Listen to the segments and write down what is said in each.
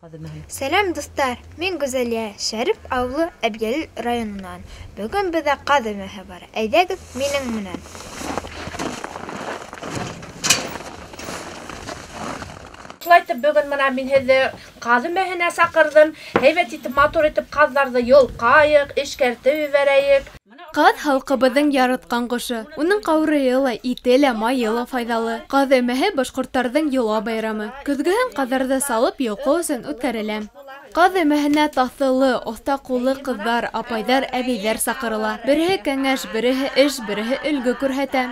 Сәләм, дуҫтар! Мин Гүзәлиә, Шәриф ауылы Әбйәлил районынан. Бөгөн беҙҙә ҡаҙ өмәһе бар. Әйҙәгеҙ минең менән. Шулай итеп, бөгөн бына мин һеҙҙе ҡаҙ өмәһенә саҡырҙым. Һәйбәт итеп, матур итеп ҡаҙҙарҙы йолҡайыҡ, эшкәртеп ебәрәйек. Ҡаҙ халҡыбыҙҙың яратҡан ҡошо. Уның ҡаурыйы ла, ите лә, майы ла файҙалы. Ҡаҙ өмәһе башҡорттарҙың йола байрамы. Көҙгөһөн ҡаҙҙарҙы салып йолҡоу өсөн үткәрелә. Ҡаҙ өмәһенә таҫылы, оҫта ҡуллы ҡыҙҙар, апайҙар, әбейҙәр саҡырыла. Береһе кәңәш, береһе эш, береһе өлгө күрһәтә.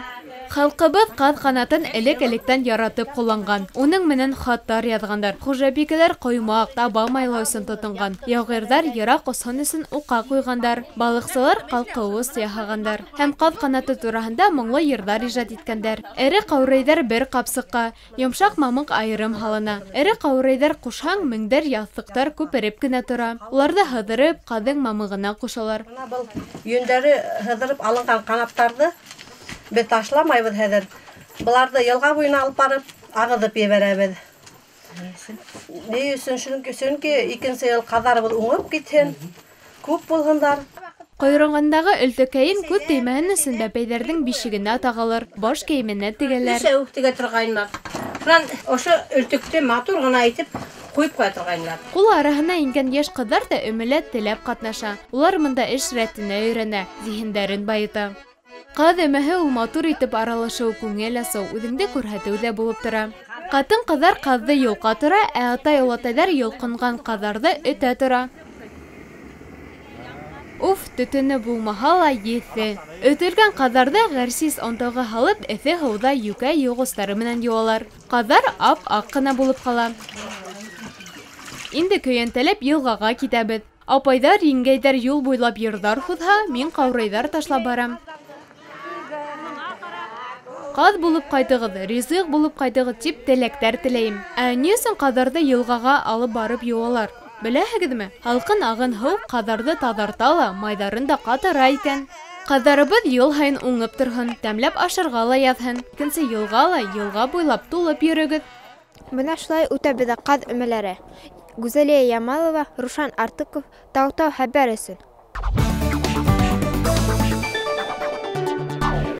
Халҡыбыҙ ҡаҙ ҡанатын элек-электән яратып ҡулланған. Уның менән хаттар яҙғандар. Хужабикәләр ҡоймаҡ, таба майлау өсөн тотонған. Яугирҙар йыраҡ осһон өсөн уҡа ҡуйғандар. Балыҡсылар ҡалҡыуыс яһағандар. Һәм ҡаҙ ҡанаты тураһында моңло йырҙар ижад иткәндәр. Эре ҡаурыйҙар бер ҡапсыҡҡа, йомшаҡ мамыҡ айырым һалына. Эре ҡаурыйҙар ҡушһаң, меңдәр яҫтыҡтар күпереп кенә тора. Уларҙы һыҙырып, ҡаҙҙың мамығына ҡушалар. Бына был йөндәре һыҙырып алынған ҡанаттарҙы беҙ ташламайбыҙ хәҙер. Быларҙы йылға буйына алып барып ағыҙып ебәрәбеҙ. Ни өсөн? Сөнки икенсе йыл ҡаҙҙарыбыҙ уңып китһен, күп булһындар. Ҡойроғондағы өлтөкәйен күҙ теймәһен өсөн бәпәйҙәрҙең бишегенә тағалар, баш кейеменә тегәләр. Өсәү тегә торғайнылар. Шунан ошо өлтөктө матур ғына итеп ҡуйып ҡуя торғайнылар. Ҡул араһына ингән йәш ҡыҙҙар ҙа өмөлә теләп ҡатнаша. Улар бында эш рәтенә өйрәнә, зиһендәрен байыта. Ҡаҙ өмәһе ул матур итеп аралашыу, күңел асыу, үҙеңде күрһәтеү ҙә булып тора. Ҡатын-ҡыҙҙар ҡаҙҙы йолҡа тора, ә атай-олатайҙар йолҡонған ҡаҙҙарҙы өтә тора. Уф, төтөнө булмаһа ла еҫе. Өтөлгән ҡаҙҙарҙы ғәрсис онтағы һалып, эҫе һыуҙа йүкә йыуғыстары менән йыуалар. Ҡаҙҙар ап-аҡ ҡына булып ҡала. Инде көйәнтәләп йылғаға китәбеҙ. Апайҙар, еңгәйҙәр юл буйлап йырҙар һуҙһа, мин ҡаурыйҙар ташлап барам. Ҡаҙ булып ҡайтығыҙ, ризыҡ булып ҡайтығыҙ тип теләктәр теләйем. Ә ни өсөн ҡаҙҙарҙы йылғаға алып барып йыуалар? Беләһегеҙме? Һалҡын ағын һыу ҡаҙҙарҙы таҙарта ла, майҙарын да ҡатыра икән. Ҡаҙҙарыбыҙ йыл һайын уңып торһон, тәмләп ашарға ла яҙһын. Икенсе йылға ла йылға буйлап тулып йөрөгөҙ. Бына шулай үтә беҙҙә ҡаҙ өмәләре. Гүзәлиә Ямалова, Рушан Артыков, Тау-Тау хәбәр өсөн.